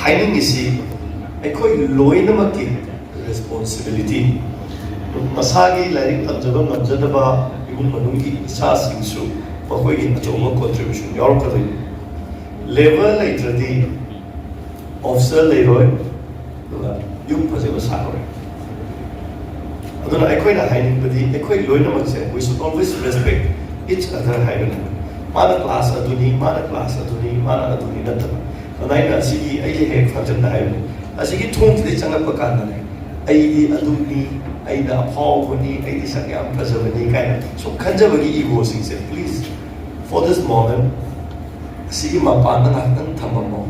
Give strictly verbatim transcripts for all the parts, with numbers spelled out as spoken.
ꯍꯥꯏꯅꯤꯡꯉꯤꯁꯤ ꯑꯩꯈꯣꯏ ꯂꯣꯏꯅꯃꯛꯀꯤ responsibility꯫ ꯃꯁꯥꯒꯤ ꯂꯥꯏꯔꯤꯛ ꯇꯝꯖꯕ ꯉꯝꯖꯗꯕ ꯏꯃꯨꯡ ꯃꯅꯨꯡꯒꯤ ꯏꯆꯥꯁꯤꯡꯁꯨ ꯃꯈꯣꯏꯒꯤ ꯑꯆꯧꯕ contribution ꯌꯥꯎꯔꯛꯀꯗꯣꯏꯅꯤ꯫ Labour ꯂꯩꯇ꯭ꯔꯗꯤ officer ꯂꯩꯔꯣꯏ, ꯑꯗꯨꯒ ꯌꯨꯝ ꯐꯖꯕ ꯁꯥꯔꯣꯏ꯫ ꯑꯗꯨꯅ ꯑꯩꯈꯣꯏꯅ ꯍꯥꯏꯅꯤꯡꯕꯗꯤ ꯑꯩꯈꯣꯏ ꯂꯣꯏꯅꯃꯛꯁꯦ we should always respect each other ꯍꯥꯏꯕꯅꯤ꯫ ꯃꯥꯅ class ꯑꯗꯨꯅꯤ, ꯃꯥꯅ class ꯑꯗꯨꯅꯤ, ꯃꯥꯅ ꯑꯗꯨꯅꯤ ꯅꯠꯇꯕ꯫ ꯑꯗꯨꯃꯥꯏꯅ ꯑꯁꯤꯒꯤ ꯑꯩꯒꯤ ꯍꯦꯛ functionꯗ ꯍꯥꯏꯕꯅꯤ, ꯑꯁꯤꯒꯤ ꯊꯣꯡꯁꯤꯗꯩ ꯆꯪꯉꯛꯄ ꯀꯥꯟꯗꯅꯦ, "ꯑꯩꯗꯤ ꯑꯗꯨꯅꯤ, ꯑꯩꯅ ꯑꯐꯥꯎꯕꯅꯤ, ꯑꯩꯗꯤ ꯁꯛ ꯌꯥꯝ ꯐꯖꯕꯅꯤ" ꯀꯥꯏꯅ ꯁꯨꯝ ꯈꯟꯖꯕꯒꯤ egoꯁꯤꯡꯁꯦ, please, for this moment, ꯑꯁꯤꯒꯤ ꯃꯄꯥꯟꯗ ꯉꯥꯏꯍꯥꯛꯇꯪ ꯊꯝꯃꯝꯃꯣ꯫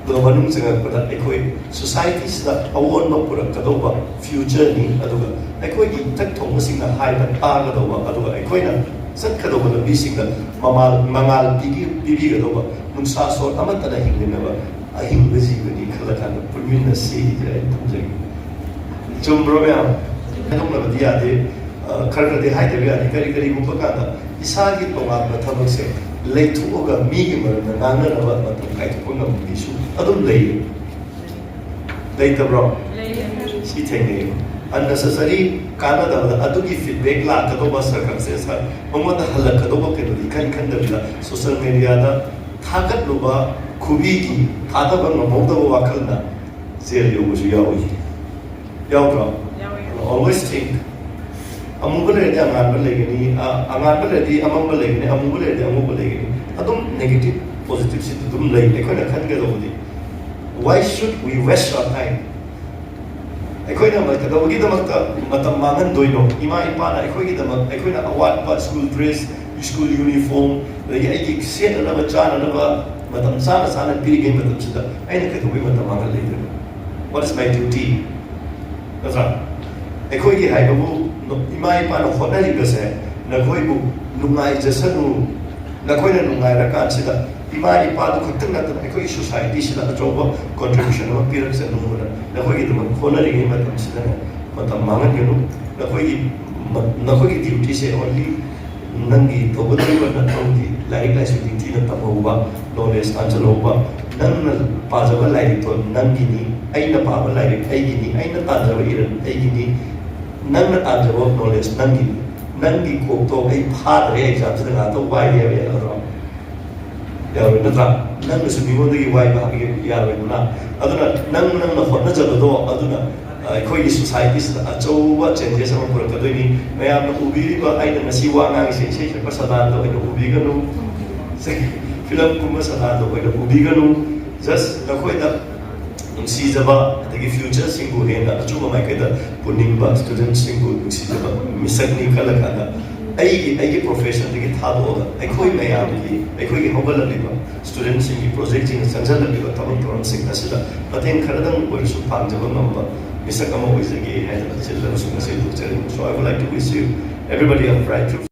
ꯑꯗꯨꯒ ꯃꯅꯨꯡ ꯆꯪꯉꯛꯄꯗ ꯑꯩꯈꯣꯏ societyꯁꯤꯗ ꯑꯑꯣꯟꯕ ꯄꯨꯔꯛꯀꯗꯧꯕ futureꯅꯤ꯫ ꯑꯗꯨꯒ ꯑꯩꯈꯣꯏꯒꯤ ꯏꯊꯛ ꯊꯣꯡꯕꯁꯤꯡꯅ ꯍꯥꯏꯕ ꯇꯥꯒꯗꯧꯕ, ꯑꯗꯨꯒ ꯑꯩꯈꯣꯏꯅ ꯆꯠꯀꯗꯧꯕ ꯂꯝꯕꯤꯁꯤꯡꯗ ꯃꯃꯥꯜ, ꯃꯉꯥꯜ ꯄꯤꯕꯤ-, ꯄꯤꯕꯤꯒꯗꯧꯕ ꯅꯨꯡꯁꯥ ꯁꯣꯔ ꯑꯃꯠꯇꯅ ꯍꯤꯡꯃꯤꯟꯅꯕ ꯑꯍꯤꯡꯕ ꯖꯤꯕꯅꯤ ꯈꯜꯂꯀꯥꯟꯗ ꯄꯨꯟꯃꯤꯟꯅꯁꯤ ꯍꯥꯏꯅ ꯊꯝꯖꯒꯦ꯫ ꯆꯨꯝꯕ꯭ꯔꯣ ꯃꯌꯥꯝ? ꯍꯥꯏꯗꯣꯛꯅꯕꯗꯤ ꯌꯥꯗꯦ꯫ ꯑ, ꯈꯔ ꯈꯔꯗꯤ ꯍꯥꯏꯗꯕ ꯌꯥꯗꯦ꯫ ꯀꯔꯤ ꯀꯔꯤꯒꯨꯝꯕ ꯀꯥꯟꯗ ꯏꯁꯥꯒꯤ ꯇꯣꯉꯥꯟꯕ ꯊꯕꯛꯁꯦ ꯂꯩꯊꯣꯛꯑꯒ ꯃꯤꯒꯤ ꯃꯔꯝꯗ ꯉꯥꯡꯅꯅꯕ ꯃꯇꯝ ꯀꯥꯏꯊꯣꯛꯄ ꯉꯝꯕ ꯃꯤꯁꯨ ꯑꯗꯨꯝ ꯂꯩꯌꯦ꯫ ꯂꯩꯇꯕ꯭ꯔꯣ? ꯂꯩꯌꯦ꯫ ꯁꯤ ꯊꯦꯡꯅꯩꯌꯦꯕ꯫ Unnecessary ꯀꯥꯟꯅꯗꯕꯗ ꯑꯗꯨꯒꯤ feedback ꯂꯥꯛꯀꯗꯧꯕ circumstance, ꯃꯉꯣꯟꯗ ꯍꯜꯂꯛꯀꯗꯧꯕ ꯀꯩꯅꯣꯗꯤ ꯈꯟ ꯈꯟꯗꯕꯤꯗ social mediaꯗ ꯊꯥꯒꯠꯂꯨꯕ ꯈꯨꯕꯤꯒꯤ ꯊꯥꯗꯕ ꯉꯝꯍꯧꯗꯕ ꯋꯥꯈꯜꯅ ꯖꯦꯜ ꯌꯧꯕꯁꯨ ꯌꯥꯎꯏ꯫ ꯌꯥꯎꯗ꯭ꯔꯣ? ꯌꯥꯎꯏ꯫ Always think. ꯑꯃꯨꯕ ꯂꯩꯔꯗꯤ ꯑꯉꯥꯟꯕ ꯂꯩꯒꯅꯤ, ꯑ, ꯑꯉꯥꯟꯕ ꯂꯩꯔꯗꯤ ꯑꯃꯝꯕ ꯂꯩꯒꯅꯤ, ꯑꯃꯨꯕ ꯂꯩꯔꯗꯤ ꯑꯉꯧꯕ ꯂꯩꯒꯅꯤ꯫ ꯑꯗꯨꯝ negative, positiveꯁꯤ ꯑꯗꯨꯝ ꯂꯩ꯫ ꯑꯩꯈꯣꯏꯅ ꯈꯟꯒꯗꯧꯕꯗꯤ, why should we waste our time? ꯑꯩꯈꯣꯏꯅ ꯃ-, ꯀꯩꯗꯧꯕꯒꯤꯗꯃꯛꯇ ꯃꯇꯝ ꯃꯥꯡꯍꯟꯗꯣꯏꯅꯣ? ꯏꯃꯥ ꯏꯄꯥꯅ ꯑꯩꯈꯣꯏꯒꯤꯗꯃꯛ ꯑꯩꯈꯣꯏꯅ ꯑꯋꯥꯠꯄ school dress, school uniform, ꯑꯗꯒꯤ ꯑꯩꯒꯤ ꯁꯦꯠꯅꯅꯕ ꯆꯥꯅꯅꯕ ꯃꯇꯝ ꯆꯥꯅ ꯆꯥꯅ ꯄꯤꯔꯤꯉꯩ ꯃꯇꯝꯁꯤꯗ ꯑꯩꯅ ꯀꯩꯗꯧꯕꯒꯤ ꯃꯇꯝ ꯃꯥꯡꯍꯜꯂꯤꯗꯣꯏꯅꯣ? What is my duty? ꯅꯠꯇ꯭ꯔꯥ? ꯑꯩꯈꯣꯏꯒꯤ ꯍꯥꯏꯕꯕꯨ ꯏꯃꯥ ꯏꯄꯥꯅ ꯍꯣꯠꯅꯔꯤꯕꯁꯦ ꯅꯈꯣꯏꯕꯨ ꯅꯨꯡꯉꯥꯏꯖꯁꯅꯨ, ꯅꯈꯣꯏꯅ ꯅꯨꯡꯉꯥꯏꯔꯀꯥꯟꯁꯤꯗ ꯏꯃꯥ ꯏꯄꯥꯗꯨ ꯈꯛꯇꯪ ꯅꯠꯇꯅ ꯑꯩꯈꯣꯏꯒꯤ societyꯁꯤꯗ ꯑꯆꯧꯕ contribution ꯑꯃ ꯄꯤꯔꯛꯆꯅꯨꯅ ꯅꯈꯣꯏꯒꯤꯗꯃꯛ ꯍꯣꯠꯅꯔꯤꯉꯩ ꯃꯇꯝꯁꯤꯗꯅꯦ ꯃꯇꯝ ꯃꯥꯡꯍꯟꯒꯅꯨ꯫ ꯅꯈꯣꯏꯒꯤ ꯃ-, ꯅꯈꯣꯏꯒꯤ dutyꯁꯦ only ꯅꯪꯒꯤ ꯇꯧꯒꯗꯧꯔꯤꯕ ꯅꯊꯧꯗꯤ ꯂꯥꯏꯔꯤꯛ ꯂꯥꯏꯁꯨ ꯅꯤꯡꯊꯤꯅ ꯇꯝꯍꯧꯕ, knowledge ꯇꯥꯟꯁꯤꯜꯍꯧꯕ, ꯅꯪꯅ ꯄꯥꯖꯕ ꯂꯥꯏꯔꯤꯛꯇꯣ ꯅꯪꯒꯤꯅꯤ, ꯑꯩꯅ ꯄꯥꯕ ꯂꯥꯏꯔꯤꯛ ꯑꯩꯒꯤꯅꯤ, ꯑꯩꯅ ꯇꯥꯟꯖꯕ ꯏꯔꯝ ꯑꯩꯒꯤꯅꯤ, ꯅꯪꯅ ꯇꯥꯟꯖꯕ ꯅꯣꯂꯦꯖ ꯅꯪꯒꯤꯅꯤ꯫ ꯅꯪꯒꯤ ꯀꯣꯛꯇꯣ ꯑꯩ ꯐꯥꯗ꯭ꯔꯦ ꯑꯦꯛꯖꯥꯝꯁꯤꯗ ꯉꯥꯛꯇ ꯋꯥꯏꯒꯦ ꯍꯥꯏꯕ ꯌꯥꯒꯗ꯭ꯔꯣ? ꯌꯥꯔꯣꯏ, ꯅꯠꯇ꯭ꯔꯥ? ꯅꯪꯅꯁꯨ ꯃꯤꯉꯣꯟꯗꯒꯤ ꯋꯥꯏꯕ ꯍꯥꯏꯕ ꯌꯥꯔꯣꯏꯗꯅ꯫ ꯑꯗꯨꯅ ꯅꯪ ꯅꯪꯅ ꯍꯣꯠꯅꯖꯕꯗꯣ ꯑꯗꯨꯅ ꯑꯩꯈꯣꯏꯒꯤ ꯁꯣꯁꯥꯏꯇꯤꯁꯤꯗ ꯑꯆꯧꯕ ꯆꯦꯟꯖꯦꯁ ꯑꯃ ꯄꯨꯔꯛꯀꯗꯣꯏꯅꯤ꯫ ꯃꯌꯥꯝꯅ ꯎꯕꯤꯔꯤꯕ ꯑꯩꯅ ꯉꯁꯤ ꯋꯥ ꯉꯥꯡꯉꯤꯁꯦ ꯏꯁꯩ ꯁꯛꯄ ꯁꯗꯥꯟꯗ ꯑꯣꯏꯅ ꯎꯕꯤꯒꯅꯨ, ꯐꯤꯂꯝ ꯀꯨꯝꯕ ꯁꯗꯥꯟꯗ ꯑꯣꯏꯅ ꯎꯕꯤꯒꯅꯨ꯫ ꯖꯁ ꯅꯈꯣꯏꯗ ꯅꯨꯡꯁꯤꯖꯕ ꯑꯗꯒꯤ ꯐ꯭ꯌꯨꯆꯔꯁꯤꯡꯕꯨ ꯍꯦꯟꯅ ꯑꯆꯨꯝꯕ ꯃꯥꯏꯀꯩꯗ ꯄꯨꯅꯤꯡꯕ ꯁ꯭ꯇꯨꯗꯦꯟꯠꯁꯤꯡꯕꯨ ꯅꯨꯡꯁꯤꯖꯕ ꯃꯤꯁꯛꯅꯤ ꯈꯜꯂꯀꯥꯟꯗ ꯑꯩꯒꯤ ꯑꯩꯒꯤ ꯄ꯭ꯔꯣꯐꯦꯁꯟꯗꯒꯤ ꯊꯥꯗꯣꯛꯑꯒ ꯑꯩꯈꯣꯏ ꯃꯌꯥꯝꯒꯤ, ꯑꯩꯈꯣꯏꯒꯤ ꯍꯧꯒꯠꯂꯛꯂꯤꯕ ꯁ꯭ꯇꯨꯗꯦꯟꯠꯁꯤꯡꯒꯤ ꯄ꯭ꯔꯣꯖꯦꯛꯁꯤꯡꯅ ꯆꯪꯁꯤꯜꯂꯛꯂꯤꯕ ꯊꯕꯛ ꯊꯧꯔꯝꯁꯤꯡ ꯑꯁꯤꯗ ꯃꯇꯦꯡ ꯈꯔꯗꯪ ꯑꯣꯏꯔꯁꯨ ꯄꯥꯡꯖꯕ ꯉꯝꯕ ꯃꯤꯁꯛ ꯑꯃ ꯑꯣꯏꯖꯒꯦ ꯍꯥꯏꯗꯅ ꯆꯤꯜꯂꯕꯁꯨ ꯉꯁꯤ ꯐꯣꯡꯗꯣꯛꯆꯔꯤ꯫ So I would like to wish you everybody a bright future.